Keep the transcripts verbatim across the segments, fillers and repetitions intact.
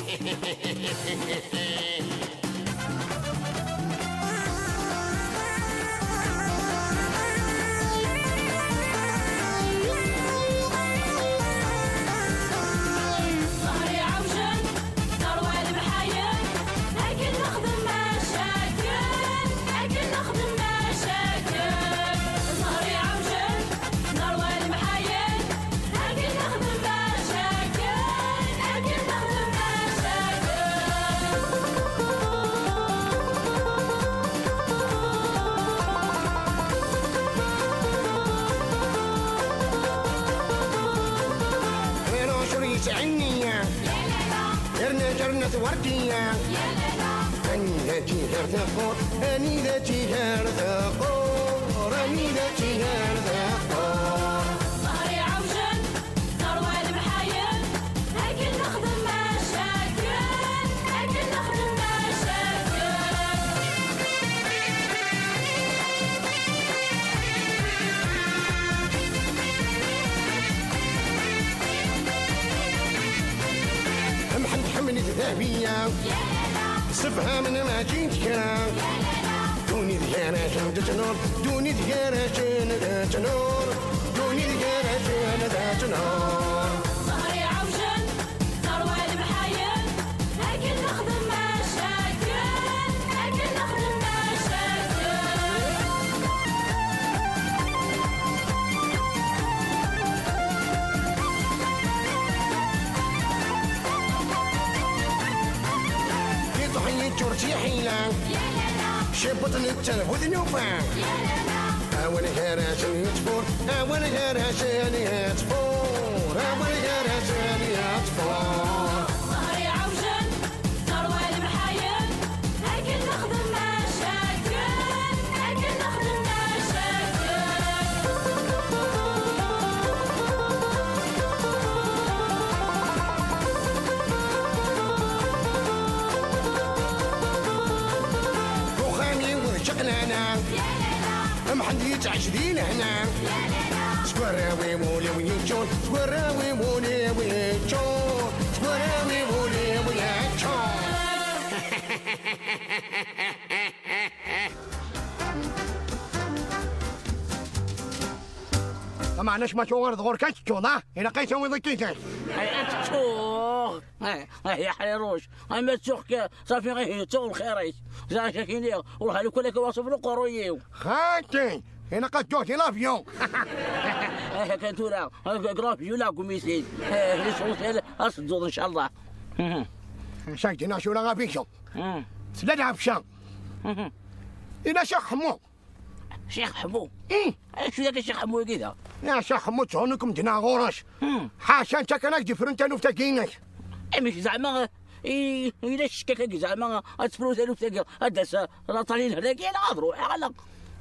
ظهري عوجل، ثروة المحايل، أكيد نخدم مشاكل، أكيد نخدم مشاكل. ظهري عوجل، ثروة المحايل، أكيد نخدم مشاكل، أكيد نخدم مشاكل. Ɣiru cur yesɛi nniya. Yerna jernet werdiya. Anida tigar teqqur, anida tigar teqqur, anida tigar teqqur. ظهري عوجل، ثروة المحايل، أكيد نخدم مشاكل، أكيد نخدم مشاكل. Mḥend ḥemmlet dabiya. Sefhamen ma ǧint kra. Duni d gar-asen d ttnur. Duni d gar-asen d ttnur. Duni d gar-asen d ttnur. ظهري عوجل، ثروة المحايل، أكيد نخدم مشاكل، أكيد نخدم مشاكل. Iṭuḥ yeččur d tiḥila. Cibuṭ netta d bu tnufa. Awal gar-asen yettfur, awal gar-asen yettfur, awal gar-asen yettfur. ظهري عوجل، ثروة المحايل، أكيد نخدم مشاكل، أكيد نخدم مشاكل. Uxxam-iw d čeqlana. Mḥend yettɛic di lehna. Seg warraw-iw ul-iw yeččur, seg warraw-iw ul-iw yeččur, seg warraw-iw ul-iw yeččur. Ameɛna ma tuɣaleḍ ɣur-k ad teččuḍ, ah? Ilaq ad tawiḍ akkit-ik. Ay, ad teččuḍ. Ay, ay, ya ḥriruc. Ay, ma ttuɣ-k, صافي، غير هي تسوي الخير. زعما شاكيني، وروح لو كان كواصف له قرويو. خالتي، هنا قد جوتي لافيون. ايه، كان تورا، لافيون لا كوميسي. ايه، لي سونسيال، اصدق ان شاء الله. شاكينا شو لا فيشو. سلا العفشة. إلا شيخ حمو. شيخ حمو؟ إيه. شو ذاك الشيخ حمو كذا؟ يا شيخ حمو، تهونكم دنا غورش. حاشا، انت كان جفرنت نفتكينك. إيه، مش زعما إي، إلا شكاك زعما غتفرو تالوف تاكي، غداس لا طالين هذاك، لا غدروح، لا.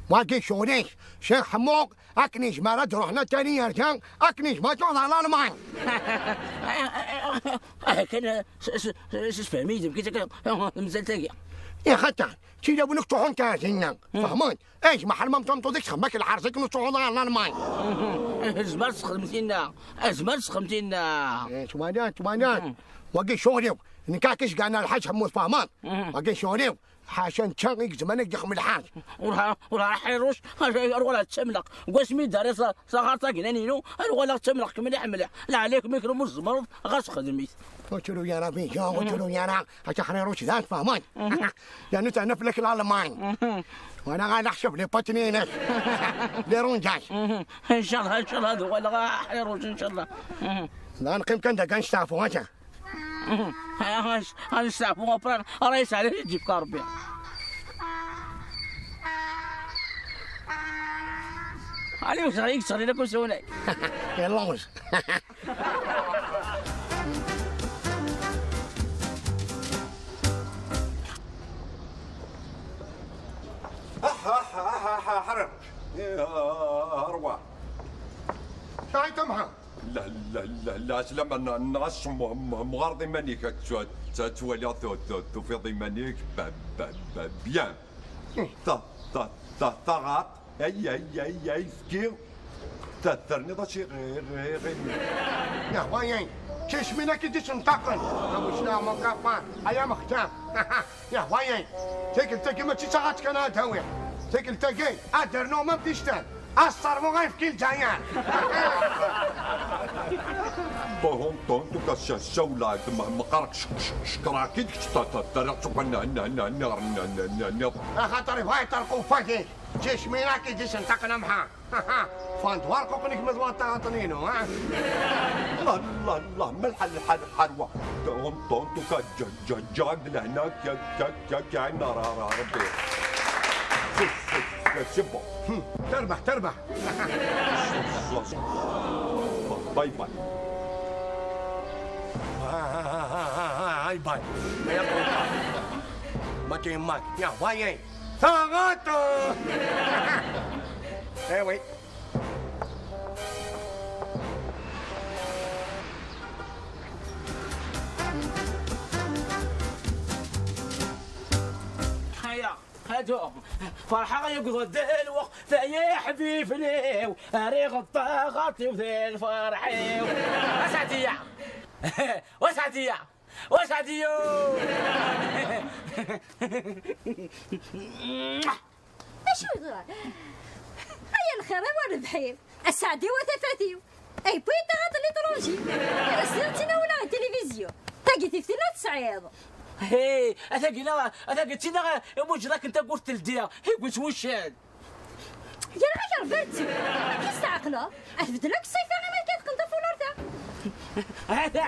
واقي شغليش، شيخ حموق، أكنيش ما رد روحنا تاني يرجع، أكنيش ما تعود على الماي. آه، كان س-، س-، س-، فهمي، كي تك-، مازال تاكي. يا خطا، تي لو نك تحون تاجينا، فهمت؟ ايش محل ما مطمطو ديك خمك الحرسك نصوحو على الماي. زمان سخمتينا، زمان سخمتينا. ايه، ثمانية، ثمانية. واقي شغلي، نكاكش قالنا الحاج حمود فهمان. واقي شغلي، حاشا انت يجزم انا يخمي الحاج. ولا، ولا حيروش، ولا تسملق. قوس مي داري صا-، صغار تاكنانينو، ولا تسملق مليح مليح. لا عليك ميكرو مزمرض، غاس خدميت. وترو يا ربي، يا وترو يا رب. هاك حريروش ذات فهمان. لأنه تعرف لك الألمان. وأنا غا نحسب لي باتنينك. لي رونجاش. إن شاء الله، إن شاء الله، هذا هو اللي غا حيروش إن شاء الله. لا نقيم كان دا كان شتافو، هاتا. ها، ها، ها، نستعفو، أبرا، رئيس عليه يجيب كاربي. عليه وصغير، يصغر لك وسوني. يلا وش. أح، أح، أح، أح، حرم. إيه، أرواح. شاي تمحى. لا، لا، لا، لا، سلام، أنا، أنا أصلاً م-، م-، مغرض إيمانيك، أك-، تو-، تو-، توالي، تو-، تو-، توفيض إيمانيك، ب-، ب-، ب-، بيان. إيه. تا-، تا-، تا-، تغاط. أي، أي، أي، أي، فكي. تا-، ترني ضا شي غير، غير، غير. يا خويا. Tismin-agi d-isenṭaqen. Amucnaɣ mon copain, ay amextam. Yahwayen, tikkelt-agi mačči d taɣaṭ kan ad d-awiɣ. Tikkelt-agi ad d-rnuɣ ma d-ictan. Ad s-terbu ayefki n Lezzayer. Ṭuhum ṭuhum tuka ssawleɣ-d meqqar cekṛeɣ-k-id kečč terriɣ-tt akk nniɣ. Axaṭer ibɣa yeṭṭerquf waki. Tismin-agi d-isenṭaqen amḥa. Fant warquqen-ik ma d waṭṭaɣaṭen-inu, ha? Llah, llah, llah, malḥa lḥal ḥerwa. Ṭuhum ṭuhum tuka ǧǧa-, ǧǧa-, ǧǧa-, ǧǧa-, lehna, kya, kya, kya, kya, inna ra, ra, Rebbi. C'est, c'est, c'est, c'est bon. Hmm, terbeḥ, terbeḥ. Bye bye. Bye bye. Ma kayen mak. Ya, bye. Taɣaṭ! Eh oui. هيا، هاتو. فرحة يقضى الدلوخ، فيا حبيب ليو، أريغ الطاغة وذي الفرحيو. وسعدية. وسعدية. وسعديو. Acu yeḍran? Ay a lxir-iw a rrbeḥ-iw, a sseɛd-iw a tafat-iw. Ay wwin taɣaṭ n litṛunji. Ad as-tiniḍ d tin awleɣ i tilivizyu. Tagi tif tin ur tesɛiḍ. Hey, a tagi neɣ, a tagi d tin neɣ imuǧǧed akken tawwurt teldi, hi gwi s wuccen. Yerɣ-ak Rebbi ar ttu. Amek i s-tɛeqleḍ? A tbeddel akk ṣṣifa imi akka teqqen tafulert-a. Hata!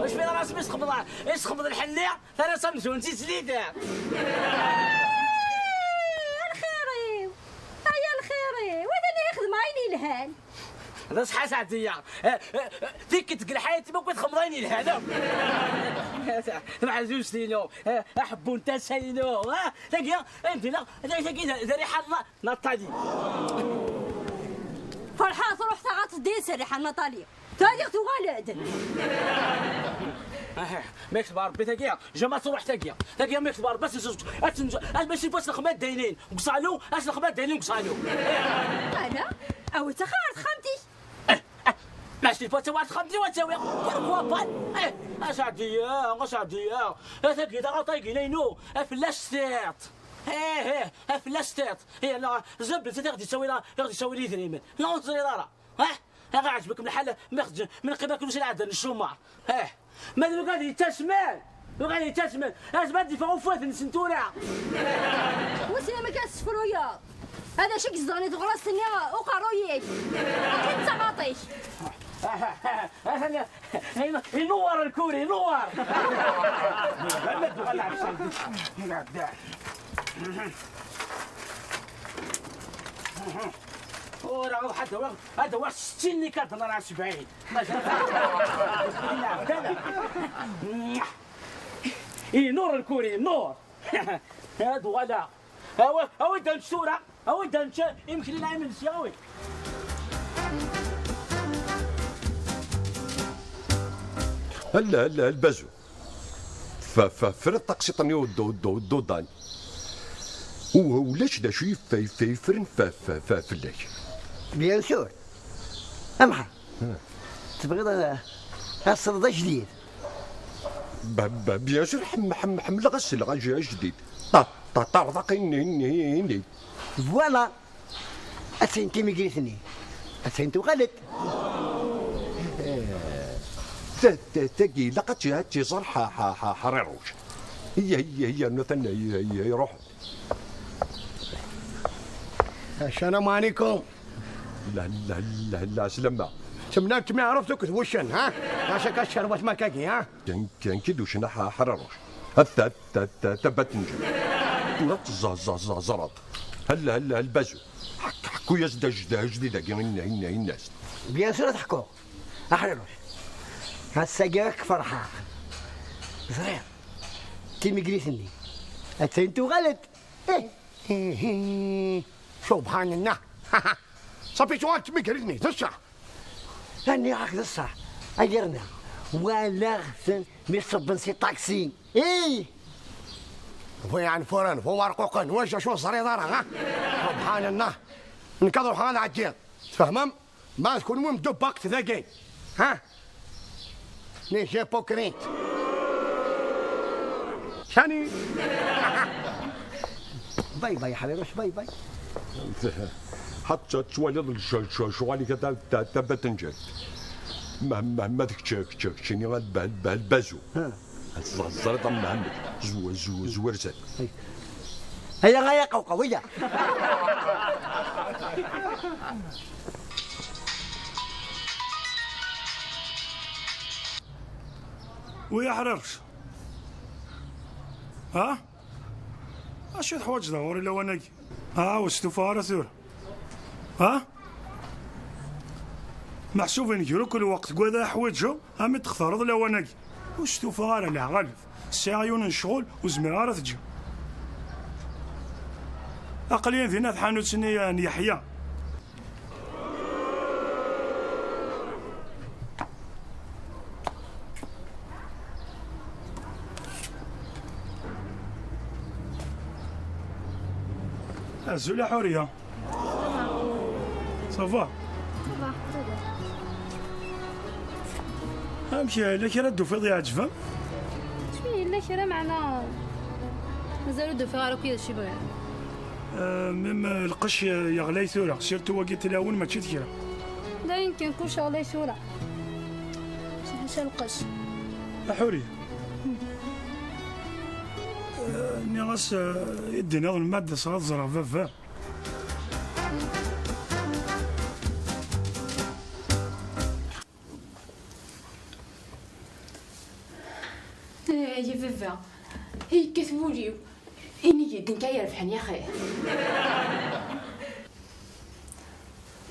Acmi ara asmi sxemḍeɣ, isxemḍ lḥenni, tara-s amzun d tizlit. A lxir-iw! Ay a lxir-iw! Atan i xedmeɣ ayen yelhan. D ṣṣeḥḥa Seɛdiya. Eh, eh, eh, tikkelt deg lḥayat-im akk i txemmeḍ ayen yelhan akk. Tameɛzuzt-inu, eh, aḥebbu n tasa-inu, ah, tagi, anda yella, tagi d, d rriḥa n Natali. Ferḥeɣ truḥ taɣaṭ-d s rriḥa n Natali. Tali tuɣal-d. Ah, ma yekteb Rebbi tagi, jama truḥ tagi. Tagi ma yekteb Rebbi, ad s-, ad s-, ad s-, ad s-, ad s-lxemadda-inin deg uṣalu, ad s-lxemadda-inin deg uṣalu. Ala, awi-tt axir ɣer texxamt-ik. Mačči d wata war texxamt-iw ad tawiɣ. Pourquoi pas? Eh, a Seɛdiya, a Seɛdiya. A tagi d aɣaṭay-agi-inu, a fell-as tiṭ. Eh, eh, a fell-as tiṭ. Eh, la, zebdet i ɣ-d-yettawi la, i ɣ-d-yettawi idrimen. La ur teẓriḍ ara. Eh, a ɣa ɛeǧbek lḥal, mi ɣ-d-, mi neqqim akken usi lɛadda n ccumar. Eh, ma d wigad yettasmen. Uɣal yettasmen, azma d-iffeɣ ufwad-nsen tura. Wissen amek ad tessefruyeḍ? Hada acu i yezedɣen i teɣrast-nni uqerruy-ik. Akken d taɣaṭ-ik. Atan inu-, inuwer lkuri, inuwer. Ur aɣeḍ ḥedd, awiɣ, ad awiɣ settin n ikaḍen ara sebɛin. Mazal. Inur lkuri, inur. Ad uɣaleɣ. Awi, awi-d ad nečč tura. Awi-d ad nečč imekli neɣ imensi, awi. Alla, alla, a Lbazu. Fa, fa, friḍ taqsiṭ-nni uddu, uddu, uddu dan. U-, ulac d acu yef-, yef-, yeffren fa, fa, fa, fell-ak. Bien sûr. Amḥa. Tebɣiḍ ad, ad tesleḍ ajdid? Ba, ba, bien sûr, ḥem-, ḥem-, ḥemmleɣ ad sleɣ aj-, ajdid. Ta-, ta-, tareḍ aqin-nni, nni, nni. Voilà. Atan timigrit-nni. Atan tuɣal-d. Ta-, ta-, tagi ilaq ad tt-, ad tt-iẓer ḥa-, ḥa-, ḥa-, Ḥriruc. Iya, iya, iya, rnu tan-, iya, iya, iruḥ. Assalamu alaikum. La, la, la, la, slama. Temnam tmiɛruft akked wuccen, ha? Ɣas akka tcerwat makagi, ha? Kan, kan kid uccen a Ḥ-, Ḥriruc. Hatta, ta, ta, ta, tabat n jel. Tura tẓa-, ẓa-, ẓa-, ẓraḍ. Hal, hal, hal bazu. Ḥek-, ḥekku-yas-d aj-, ajdid-agi inna, inna, inna-as. Bien sûr ad ḥkuɣ. A Ḥriruc. Ass-agi ad k-ferḥeɣ. Ẓriɣ. Timigrit-nni. Attan tuɣal-d. Subḥan Allah. Ṣafi tuɣal tmigrit-nni, d ṣṣeḥ. Nniɣ-ak d ṣṣeḥ. Ay irna. Walaɣ-ten mi ṣubben si ṭaksi. Ih! Bu iɛenfuren, bu warquqen, wac acu ur teẓriḍ ara, ha? Subḥan Allah. Nekk ad ruḥeɣ ad ɛeddiɣ. Tfehmem? Ma d kunwi mdubbaqet dagi. Ha? Les hypocrites. Salut. Bye bye حبيبي، bye bye. حتى تواليض الشغل كذا تبتنجل. ما ما ما تكتشك تشك شنو غاد بهال بهال بازو. ها. زريط أم محمد. زو زو زوير زاد. هيا غاية قوقا ويا. ويا حريرش. ها؟ اش تحوايج ضروري لو انا؟ ها، واش توفى راه ثور؟ ها؟ محسوب نجرو كل وقت كوادا حوايجو، ها مي تختارض لو انا. واش توفى راه لا غالب. سي عيون نشغل وزمير راه تجي. اقلي دينا في حانوت سني يحيى. Azul a Ḥuriya. Ça va? Ça va, ça va. Amek, yella kra d-tufiḍ iɛeǧben? Cwi yella kra, meɛna mazal ur d-ufiɣ ara akk d acu i bɣiɣ. Euh, même, euh, lqecc, euh, yeɣlay tura, surtout wagi n tlawin mačči d kra. Dayen kan kullec ɣlay tura. Ḥaca lqecc. A Ḥuriya. Euh, nniɣ-as, euh, i d-tiniḍ ma d-aseɣ ad ẓreɣ baba. Ay a baba, ay yekkat wul-iw, ini-yi-d nekk ay irebḥen yaxi.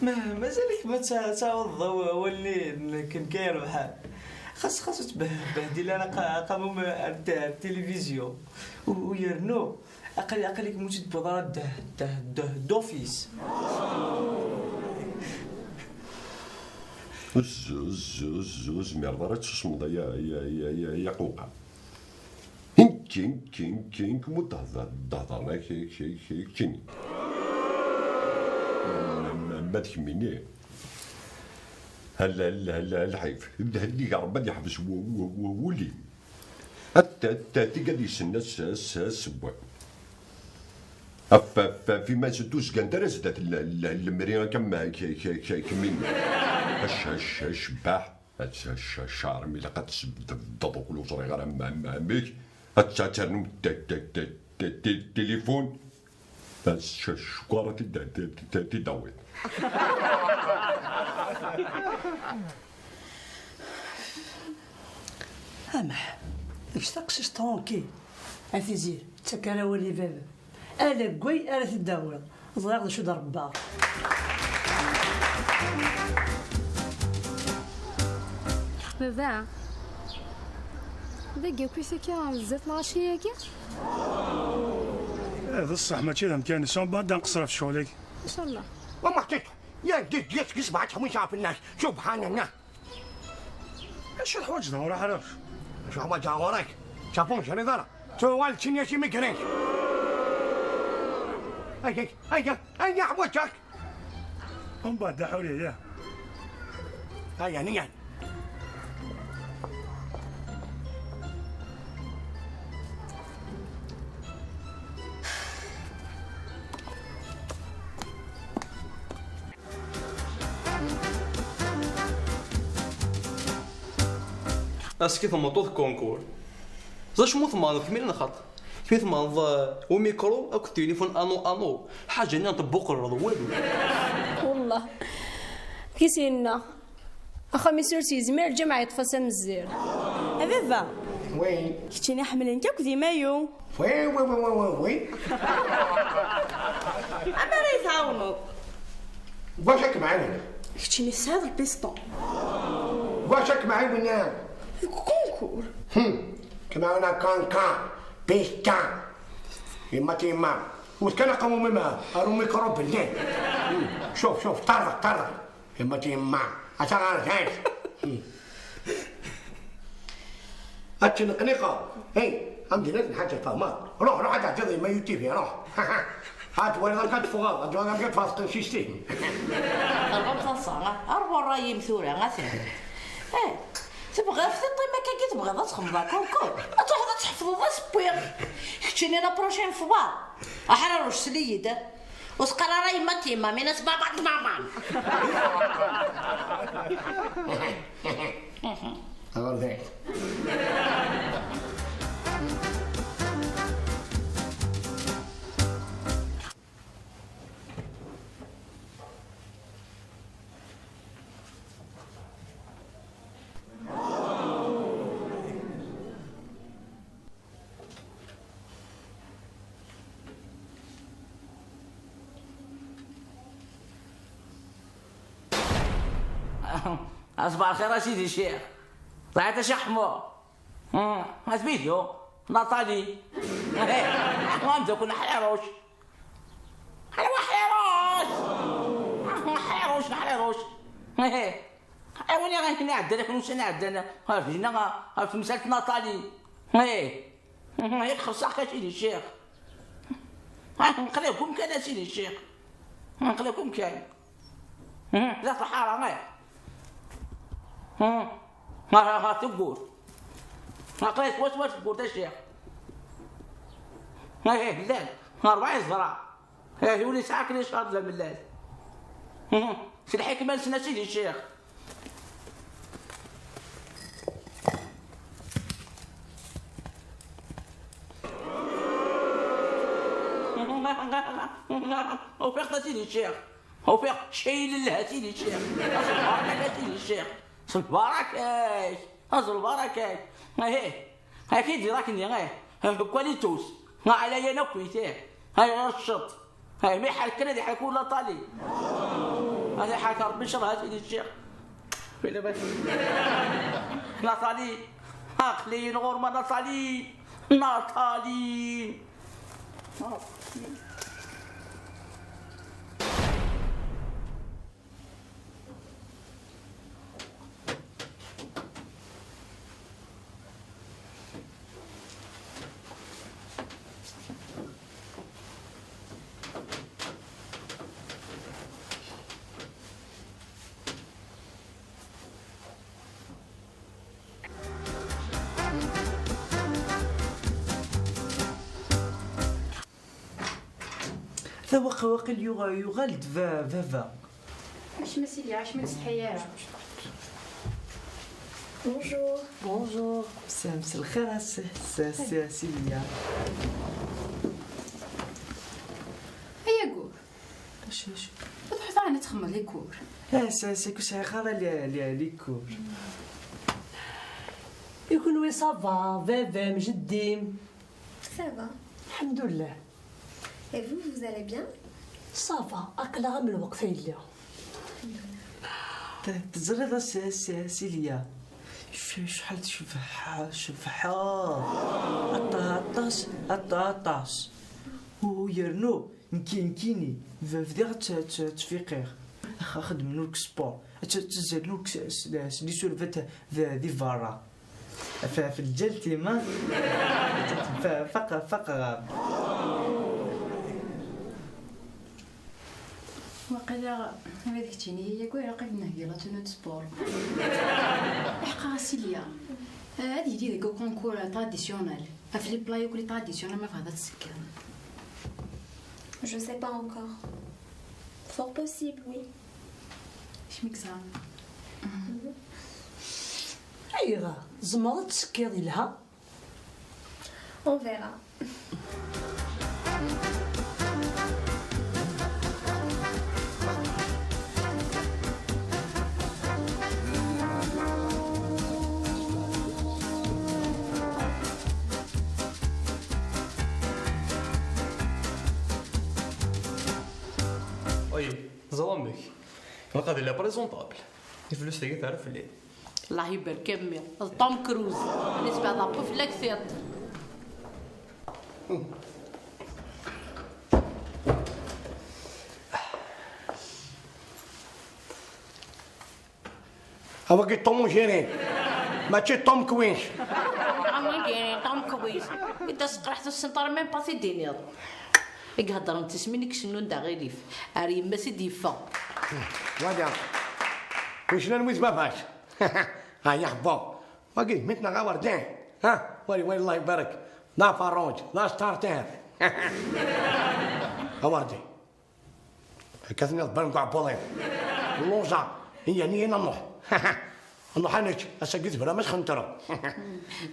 Ma mazal-ik ma ta- tɛawdeḍ aw- awal-nni n nekk ay irebḥen? Xas xas ur tbeh- behdil ara qa- aqamum ar t- ar tilivizyu. U u yernu aql- aql-ik mu tt-id-tewwiḍ ara ddeh ddeh ddeh d'office. Ur zmireḍ ara ad tsusmeḍ ay a- ay a- ay a- ay a- ay aqewqam. Hinki hinki hinki hinki mu d-tehḍer d-hedren ak- ak- ak- ak- kini. Ma d kemmini. Hal hal hal hal lḥif. D hal iga Rebbi ad yeḥbes wu- wu- wu- wul-im. Atta atta tigad yessen ass ass ass wwa. Af af af iman s tuzgant ara zdat l- l- lemri akka ma k- k- k- kemmin. Ac ac ac baḥ. Ac ac ac ar mi ilaq ad tesbeddeḍ ukul ur ẓriɣ ara ma ma amek. Ad t- ad ternum t- t- t- t- t- tilifun. Ac ac cukar ad t-id- t- t- t- t-id-tawiḍ. Amaḥ, eǧǧ taqcict tranquille. A Tiziri, ttak ara awal i baba. Ala deg way ara t-id-tawiḍ. Ẓriɣ d acu d-rebbaɣ. Baba, dagi akk-it akka zdat lɣaci-agi? Eh, d ṣṣeḥ, mačči d amkan-is. Umbeɛd ad nqeṣṣer ɣef ccɣel-agi. Incallah. وما حطيت يا جد يسقس بعد حميس في الناس. سبحان الله. Acu teḥwaǧeḍ ɣur-i ḥriṛ? Acu ḥwaǧeɣ ɣur-k? Safu ur teẓriḍ ara. Tuɣal d tin-a s imigraine. Ay, ay, ay, ay, ay, ḥwaǧeɣ-k. Umbeɛd a Ḥuriya, ya. Ay, yani, yani. Aski tmeṭṭut kunkur. D acu mu tmeɛneḍ kemmini neɣ xaṭi? Kemmini tmeɛneḍ, uh, umikru akked tilifun anu anu. Ḥaǧa-nni n tebbuqreḍ walu. Wallah. Kis yenna. Axxam-is ur s-yezmir, lǧameɛ yeṭṭef-as amzir. A baba! Oui. Keččini ḥemmlen-k akk di mayu. Oui, oui, oui, oui, oui, oui. Amer ara yi-tɛawneḍ? Wacu ad kem-ɛiwneɣ? Keččini tesɛiḍ lpisṭu. Wacu ad kem-ɛiwneɣ? Deg ukunkur. Hmm. Kem-ɛiwneɣ kankan, pisṭu. Yemma-t yemma. Wet kan aqamum-im ar umikṛub-nni. Hmm. Cuf, cuf, ṭerḍeq, ṭerḍeq. Yemma-t yemma, ata ɣer haz. Ad tneqniqeḍ. Hey, am d-nnan lḥaǧa tfehmeḍ. Ruḥ, ruḥ ad teɛǧiḍ yemma U T V, ruḥ. Ad twaliḍ amek ad teffɣeḍ, ad twaliḍ amek ad teffɣeḍ teqcict-im. Terɣam taḍsa, ar ɣur ṛṛay-im tura, atan. Eh, Tebɣiḍ tiṭ-im akka i tebɣiḍ ad txedmeḍ akukur? Ad truḥeḍ ad tḥefḍeḍ asewwi. Keččini la prochaine fois. Aḥraruc, sel-iyi-d. Ur teqqar ara yemma d yemma, min-as baba d mama. Aɣerday. Aṣbaḥ lxir a sidi ccix. Ḍaɛit a Ccix Ḥmu. Hmm, a Tbidu. Natali. Wa ameddakel n Ḥriruc. Ḥriruc. Ḥriruc, Ḥriruc. Awani ɣer kna ɛeddan, aknus-a ɛeddan ɣer dinna, ɣer temsalt Natali. Ih. Ih, xerṣaɣ-k a sidi ccix. Aql-ak umkan a sidi ccix. Aql-ak umkan. Ih, la tḥara, ih. Ih, ɣer, ɣer, ɣer tewwurt. Aql-ak swaswa tewwurt a ccix. Ih, llan. Rebɛa yeẓra. Ih, ur yesɛi akken yecɣal d amellal. Ih, s lḥikma-nsen a sidi ccix. Ufiɣ-t a sidi ccix. Ufiɣ cay lelha a sidi ccix. Aẓ lbarak-ak a sidi ccix. Aẓ lbarak-ak. Aẓ lbarak-ak. Ih. Ak-id-irak-nni, ih. Kwalitus. Ɛlayan akk-it, ih. Ay, cceṭ. Ay, mi ḥerken ad iḥerk ula Ṭali. Ad iḥerk Rebbi ccṛeɛ a sidi ccix. Wila bas. Natali. Aql-iyi ɣur-m a Natali. Natali. Tawaq waqil yuɣ-, yuɣal-d ba-, baba. Acma Silya, acma ur tsetḥi ara. Bonjour. Bonjour. Msa-, mselxir a s-, s-, s-, Silya. Ay agur. Acu, acu? Ur tṛuḥeḍ ara ad txedmeḍ les cours? Ah, s-, s-, ur sɛiɣ ara les, les, les cours. I kenwi, ça va? Baba-m, jeddi-m? Ça va. Lḥemdullah. Et vous, vous allez bien? Ça va, aql-aɣ am lweqt a yelli. Te-, teẓriḍ a s-, a s-, a Silya, c-, cḥal tcebḥ, cebḥeɣ. Aṭa-, aṭas, aṭa-, aṭas. U yernu, nekki, nekkini, b-, bdiɣ tt-, tt-, ttfiqiɣ. Ax-, xeddmen ur k sport. Tt-, ttazzalen ur k s-, s-, s-, les survettes d-, di berra. F-, f-, lǧal tima, fa-, faq-, faqeɣ. Waqila ma d keččini, yak ur ilaq ad nehgi la tenue de sport. Iḥeqqa a Silya. Eh, ad yili deg ukunkur traditionnel. Ɣef les plats yakk les traditionnels ma tebɣiḍ ad tsekkiḍ. Je sais pas encore. Fort possible, oui. Kemm i yeẓran. Ayɣer? Tzemreḍ ad tsekkiḍ, yelha. On verra. Oui, ẓriɣ amek. Ilaq ad iliɣ présentable. Iflus tagi terra fell-i. Allah ibarek a mmi, d Tom Cruise. Nisba d aṭṭuf la ktiṭ. Awagi Tom Jerry, mačči Tom Cruise. Tom Jerry, Tom Cruise. I d-as qraḥ tussent ara même pas t-id-tiniḍ. I iheddren d tismin i icennun d aɣilif. Ar yemma-s i d-yeffeɣ. Wada. Wissen anwi d baba-s? Ah, yaxebba. Wagi, mitna ɣawarden. Ha? Wari, wari, Allah ibarak. Da farruǧ, da starter. Ɣawardi. Akka tniḍ ban guɛbuḍin. Luẓa. Iya, ni ina nuḥ. Nuḥ aneč, asagi tebra ma txentra.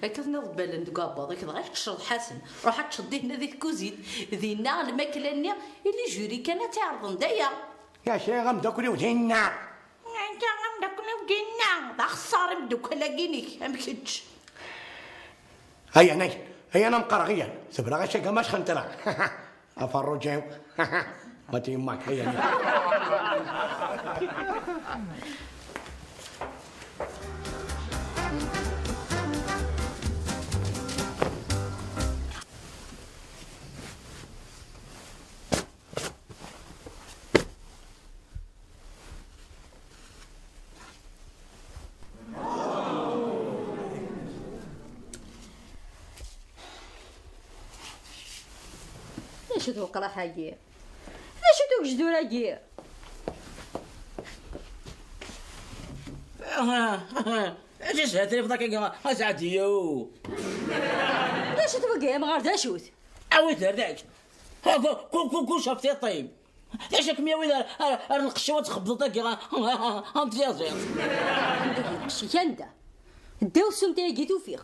Akka tniḍ balen deg uɛebbuḍ, ak dɣa keččeḍ Ḥasen. Ruḥ ad teččeḍ dinna di tkuzit. Dinna lmakla-nni, ili juri kan ad tt-iɛerḍen, d aya. Ya, sɛiɣ ameddakel-iw dinna. Anta ameddakel-iw dinna? D axeṣṣar imeddakel-agi-inek am kečč. Aya, nay, aya, ana meqqareɣ, iya. Tebra-as aga ma txentra. Aferruǧ-iw. Ma d yemma-k, aya, nay. D acu-t weqraḥ-agi? D acu-t ugejdur-agi? Acu s-, tribeḍ akka, a Sɛdiya? D acu-t wagi amɣar, d acu-t? Awi-d ar daki. Ha, ku-, ku-, ku-, kullec ɣef tiṭ-im. D acu ad kem-yawin ar, ar, ar lqecc-iw ad txebḍeḍ dagi, a, a, a, am tyaziḍt? Anda-t lqecc-ik, anda? Ddaw ssumta-agi tufiɣ.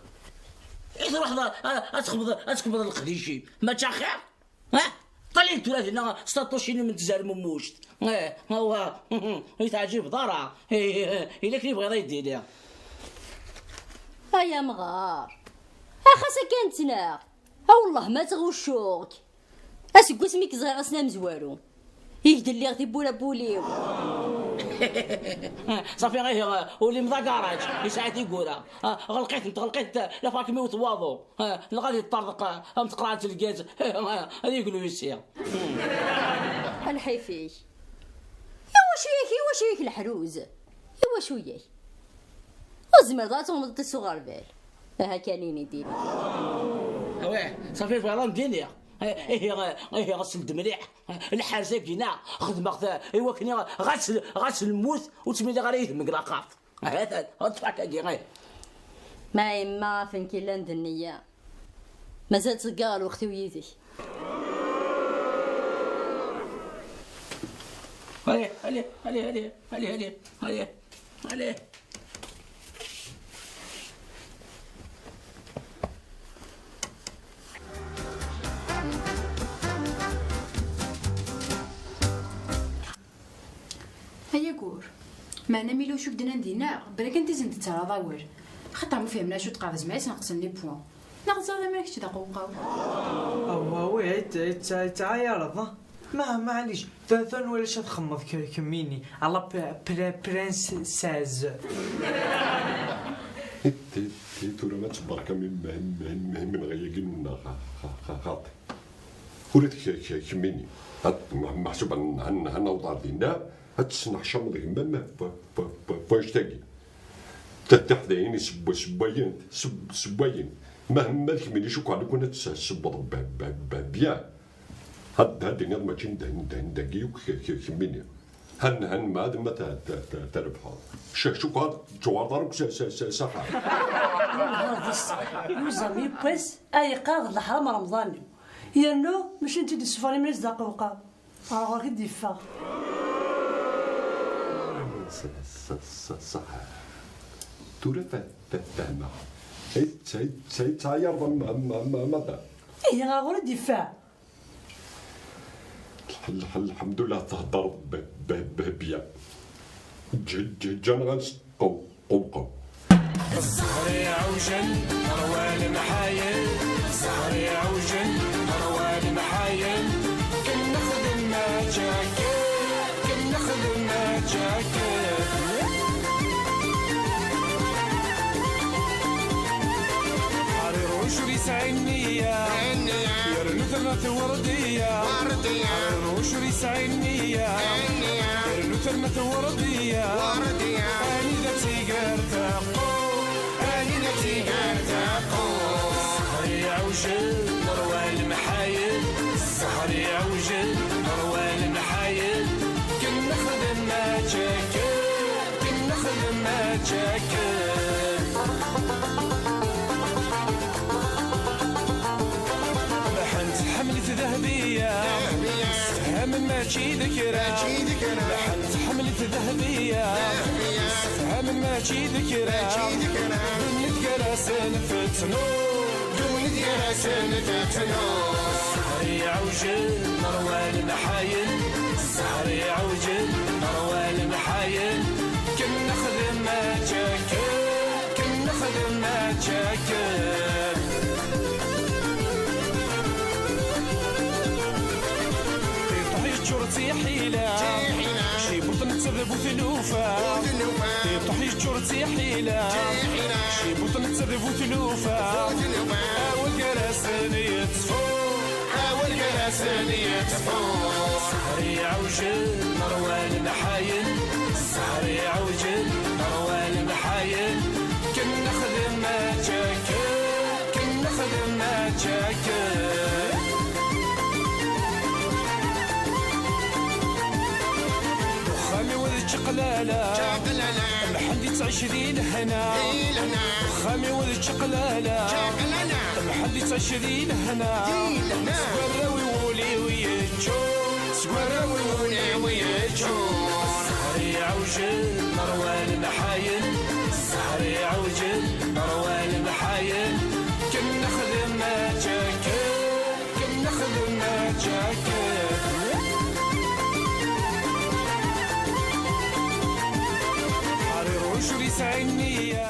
I truḥeḍ a, a, ad txebḍeḍ, ad txebḍeḍ leqdic-im? Mačči axir? Ha? Ṭalin tura dinna s taṭucin-im n tzermumuct. Eh, awa, i teɛǧibeḍ ara. Eh, eh, eh, ila kra yebɣiḍ ad yi-d-tiniḍ. Ay amɣar. Axas akka nettnaɣ. A wellah ma ttɣuccuɣ-k. Aseggas mi k-ẓriɣ ass-n amezwaru, i k-d-lliɣ tiwwura n wul-iw. Ṣafi, ihi, ul-im d agaṛaǧ, yesɛa tiwwura. Ah, ɣelq-itent, ɣelq-itent, la fakem iwet waḍu. Ah, neɣ ad yeṭṭerḍeq, ah, am tqerɛet n lgaz, ah, ad yeglu yessi. A lḥif-ik. I wacu-yak, i wacu-yak leḥruz? I wacu-yak? Ur tezmireḍ ad tɣelmeḍ s uɣerbal. Aha kan ini-d, ini. Awah, ṣafi bɣiɣ ad m-d-iniɣ. Ihi, ihi, sel-d mliḥ. Lḥerz-agi-nni xedmeɣ-t i wakken ɣas, ɣas lmut ur ttmiliɣ ara yid-m deg laxert. Ahat, ad ṭṭfeɣ-k-agi, ih. Ma yemma afen-k illan d nniya. Mazal ttḍeggireɣ lweqt-iw yid-k. Allez, allez, allez, allez, allez, allez, allez, allez. Ay agur, meɛna mi lewcu k-d-nnan dinna, bra kan tizen tettarraḍ awal. Axaṭer ma fehmna acu d-qqar d zmaris neɣ qsen les points. Neɣ teẓriḍ amar kečč d aqewqaw? Awah, wi, yettɛayareḍ, ah. Ma, maɛlic, ta, ta nwalac ad txemmeḍ ke-, kemmini, a la p-, pre-, princesse. Ti, ti, tura ma tberka mi, mi, mi, mi, mi neɣ yagi nunna xa-, xa-, xa-, xaṭi. Ula d ke-, ke-, kemmini. Ad, me-, meḥsub ad n-, ad n-, ad naweḍ ar dinna, ad tesneḥcameḍ gma-m, b-, b-, b-, wanect-agi. Ta d tiḥdayin issewwa-, ssewwayent, seww-, ssewwayent. Ma, ma d kemmini cukkeɣ lukan ad tessewweḍ b-, b-, b-, bien. Had, had iniḍ mačči n d-, n d-, n dagi yakk k-, k-, kemmini. Han, han, ma ad ma ta-, ta-, ta-, trebḥeḍ. C-, cukkeɣ ad tuɣaleḍ ara akk s, s, s, s axxam. Nehar di ṣṣeḥ. Yuẓam yiwwas, ay iqqar d leḥram Remḍan-iw. Yernu, mačči netta i d-issufɣen iman-is d aqewqaw. Ɣer ɣur-k i d-yeffeɣ. S-, s-, s-, ṣaḥ. Tura fe-, fe-, fehmeɣ. Ay, ay, ay, ttɛayyareḍ am, am, am, am, am, Ihi, ɣer ɣur-i d-yeffeɣ. Lḥ-, lḥ-, lḥemdullah, theddreḍ b-, b-, behbiya. Ǧ-, ǧ-, ǧǧan ɣas qew-, qewqew. Ẓẓher iɛewjen, ṛwan mḥayen. Ẓẓher iɛewjen, ṛwan mḥayen. Ken nexdem aǧaket, ken nexdem aǧaket. Ḥariruc ur yesɛi nniya, yernu terna tewrdiya. Ḥariruc ur yesɛi nniya, yernu terna tewrdiya. Anida tigar taqu, anida tigar taqu. Ẓẓher iɛewjen, ṛwan mḥayen. Ẓẓher iɛewjen, ṛwan mḥayen. Ken nexdem aǧaket, ken nexdem aǧaket. Mačči d kra. Mačči d kra. Lḥan tḥemmel-it Dehbiya. Dehbiya. Sefhamen mačči d kra. Mačči d kra. Ddunit gar-asen tettnur. Ddunit gar-asen tettnur. Zzher iɛewjen, ṛwan mḥayen. Zzher iɛewjen, ṛwan mḥayen. Ken nexdem mačči akken. Ken nexdem mačči akken. Tiṭuḥ yeččur d tiḥila. Tiḥila. Cibuṭ netta d bu tlufa. Bu tlufa. Tiṭuḥ yeččur d tiḥila. Tiḥila. Cibuṭ netta d bu tlufa. Bu tlufa. Awal gar-asen yettfu. Awal gar-asen yettfu. Zzher iɛewjen, ṛwan mḥayen. Zzher iɛewjen, ṛwan mḥayen. Ken nexdem mačči akken. Ken nexdem mačči akken. Uxxam-iw d čaqlala. Čaqlala. Mḥend yettɛic di lehna. Di lehna. Uxxam-iw d čaqlala. Čaqlala. Mḥend yettɛic di lehna. Di lehna. Seg warraw-iw ul-iw yeččur. Seg warraw-iw ul-iw yeččur. Zzher iɛewjen, ṛwan mḥayen. Zzher iɛewjen, ṛwan mḥayen. Ken nexdem mačči akken. Ken nexdem mačči akken. Ḥrir ucur yesɛi nniya.